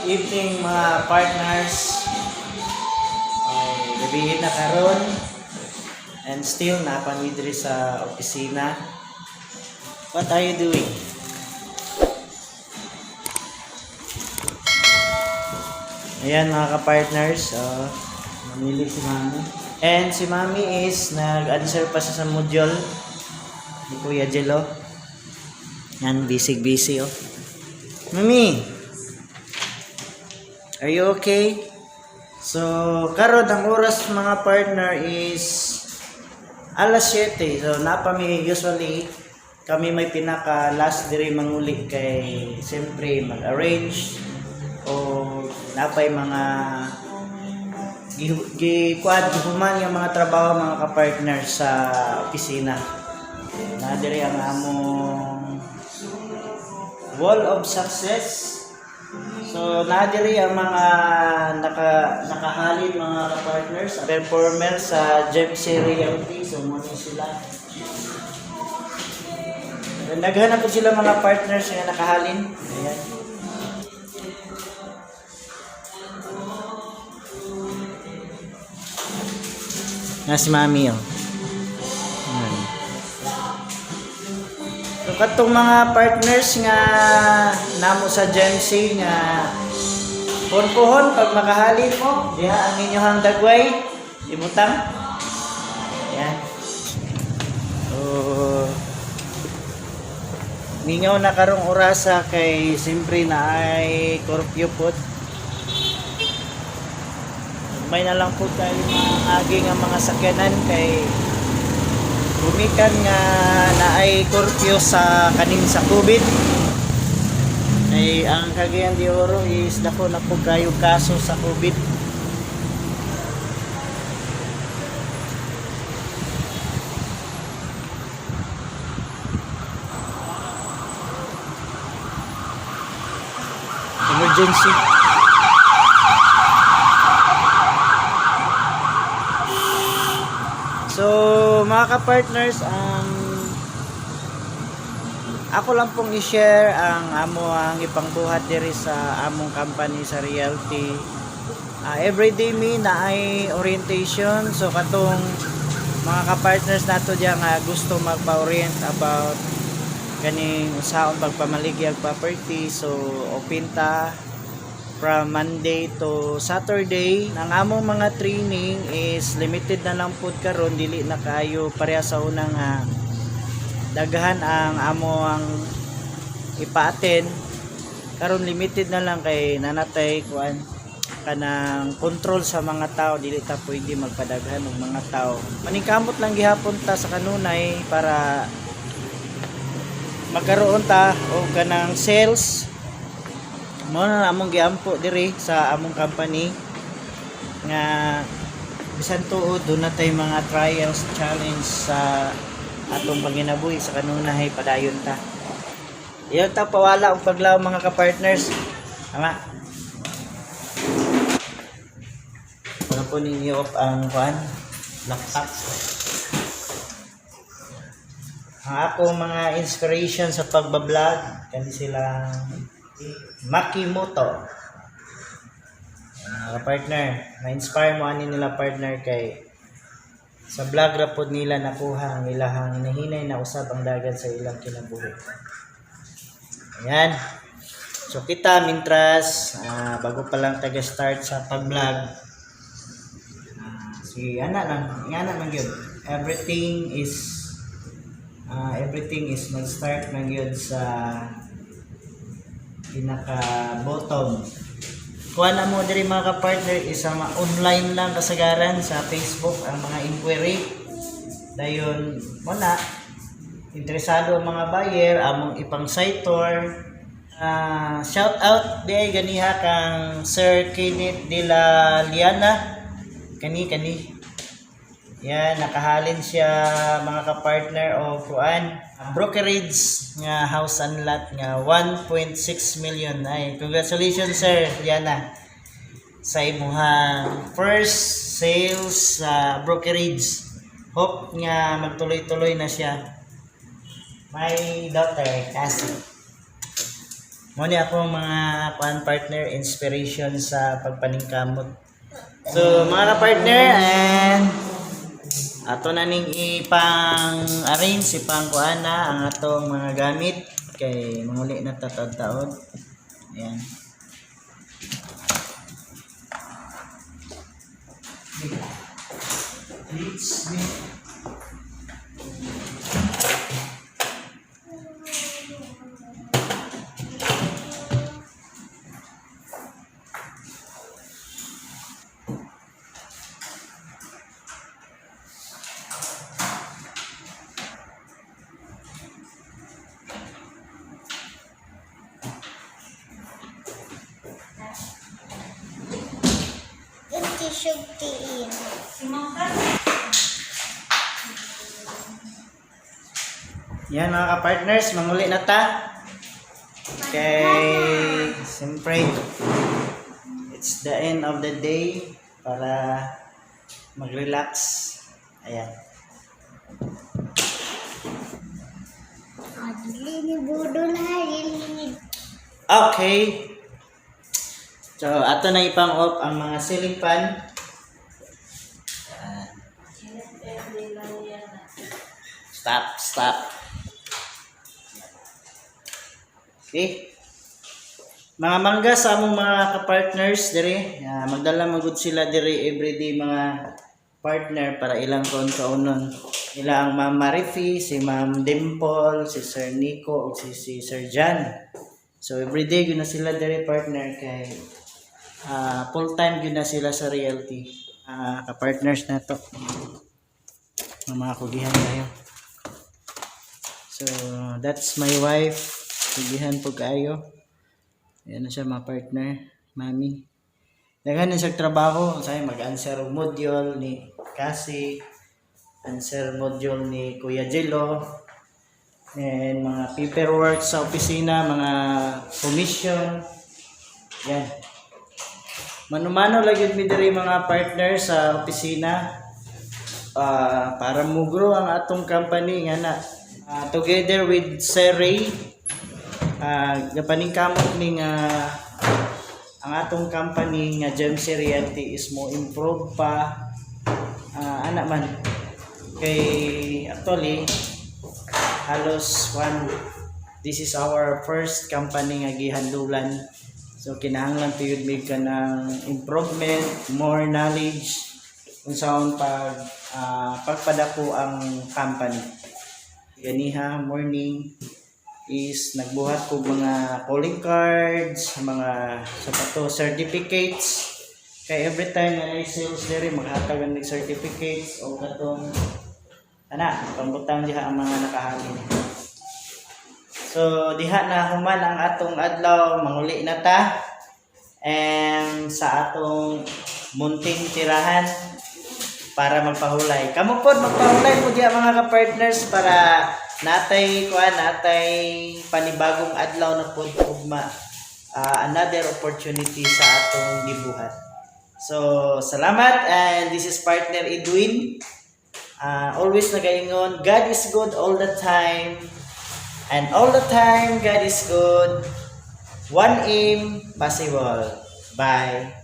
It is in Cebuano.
Evening, mga partners. Ay, gabihin na karon. And still naa pa mi diri sa opisina. What are you doing? Ayan, mga ka-partners, namili si Mami. And si Mami is nag-answer pa siya sa module ni Kuya Jello. Yan, busy-busy oh. Mami, are you okay? So, karon ang oras, mga partner, is alas 7. So, naa pa mi, usually kami may pinaka last diri manguli kay siyempre mag-arrange o napay mga gi, gi kuan gihuman yung mga trabaho, mga ka-partner, sa opisina. Na diri ang among wall of success. So, naa diri ang mga nakahalin, mga ka-partners, performer sa Gemc Realty. So, muna sila. Naghanap po sila, mga partners, nga nakahalin. Ayan. Na si Mami oh. Ayan. So katong mga partners nga namo sa Gemc nga puhon pag makahalin mo, diha ang inyong dagway, ibutang. Ayan. So, mingaw na karong orasa kay siyempre naay curfew pod. May na lang po tayo mga agi nga mga sakyanan kay gumikan nga naay curfew sa kaning sa COVID. Ay, ang Cagayan de Oro is dako na po kayo kaso sa COVID. Emergency. So, mga ka-partners, ang ako lang pong i-share ang amo ang ipangbuhat diri sa among company sa realty. Everyday mi naay orientation, so katong mga ka-partners nato diya nga gusto magpa-orient about kaning usaon pagpamaligya property, so open ta from Monday to Saturday. Ang among mga training is limited na lang pud karon, dili na kaayo pareha sa unang daghan ang amo ang ipa-attend. Karon limited na lang kay nanatay kuan kanang control sa mga tao, dili ta pwede magpadaghan og mga tao. Maningkamot lang gihapon ta sa kanunay para magkaroon ta og kanang sales. Mo na among giampo diri sa among company nga bisan tuod duna tay mga trials, challenge sa atong panginabuhi sa kanunay, padayon ta. Iyon ta pawala og paglaom, mga ka-partners. Tama. Ano po ninyo off ang kuan laptop. Ang akong mga inspiration sa pagbablog kani silang Makimoto. Mga partner, na-inspire mo ani nila, partner, kay sa vlog ra pod nila nakuha ang ilahang hinahinay na usab ang dagan sa ilang kinabuhi. Ayan. So kita mintras bago pa lang taga-start sa pag-vlog. Sige, ana lang, ana man gyud. Everything is mag-start man gyud sa pinaka bottom. Kuha na mo diri, mga ka-partner, is ang online lang kasagaran sa Facebook ang mga inquiry. Dayon wala interesado ang mga buyer, among ipang site tour. Shout out di ay ganiha kang Sir Kenneth de la Liana. Kani kani. Yan, nakahalin siya, mga ka-partner, o kuan brokerage nga house and lot nga 1.6 million. Ay, congratulations, Sir Liana, sa imuhang first sales sa brokerage. Hope nga magtuloy-tuloy na siya. My daughter, Cassie. Mao ni ako mga kuan, partner, inspiration sa pagpaningkamot. So mga ka-partner, and ato na ning ipang arrange, ipang kuan na ang atong mga gamit kay manguli na ta taod-taod. Ayan. It's me. Yung tissue tiin. Yan, mga ka-partners, manguli na ta. Kay, siyempre, it's the end of the day para mag-relax. Ayan. Ah, dili ni budol ha, dili ni. Okay. So, ato na ipang-off ang mga ceiling fan. Ayan. Stop, stop. Okay. Mga mangga sa among mga ka-partners diri, magdala magud sila diri everyday, mga partner, para ilang kon kaunon. Ila ang Ma'am Marifi, si Ma'am Dimple, si Sir Nico ug si Sir John. So everyday gyud na sila diri, partner, kay full time gyud na sila sa realty. Ka-partners na to. Mga kugihan kayo. So that's my wife. Kugihan po kaayo. Ayan na siya, mga partner, mami. Daghan na siya trabaho, say mag-answer og module ni Cassie, answer module ni Kuya Jello, and mga paperwork sa opisina, mga commission. Yan. Mano-mano lang yun mi diri, mga partner, sa opisina para mo-grow ang atong company nga na. Together with Sir Ray, gapaningkamot ni nga ang atong company nga Gemc Realty is mo improve pa, ana man kay actually halos one, this is our first company nga gihandulan, so kinahanglan tuyod mig ka ng improvement, more knowledge unsaon pag pagpadako ang company. Ganiha morning is nagbuhat ko mga calling cards, mga sapato, certificates. Kay every time na may sales diri, maghatag ang certificates o katong ana pambutang diha ang mga nakahalin. So diha na human ang atong adlaw, manguli na ta. And sa atong munting tirahan para magpahulay. Kamo pod, magpahulay mo diha, mga ka-partners, para natay kuan, natay panibagong adlaw na pod ugma. Another opportunity sa atong gibuhat. So, salamat, and this is partner Edwin. Always nagaingon, God is good all the time. And all the time, God is good. One aim, possible. Bye.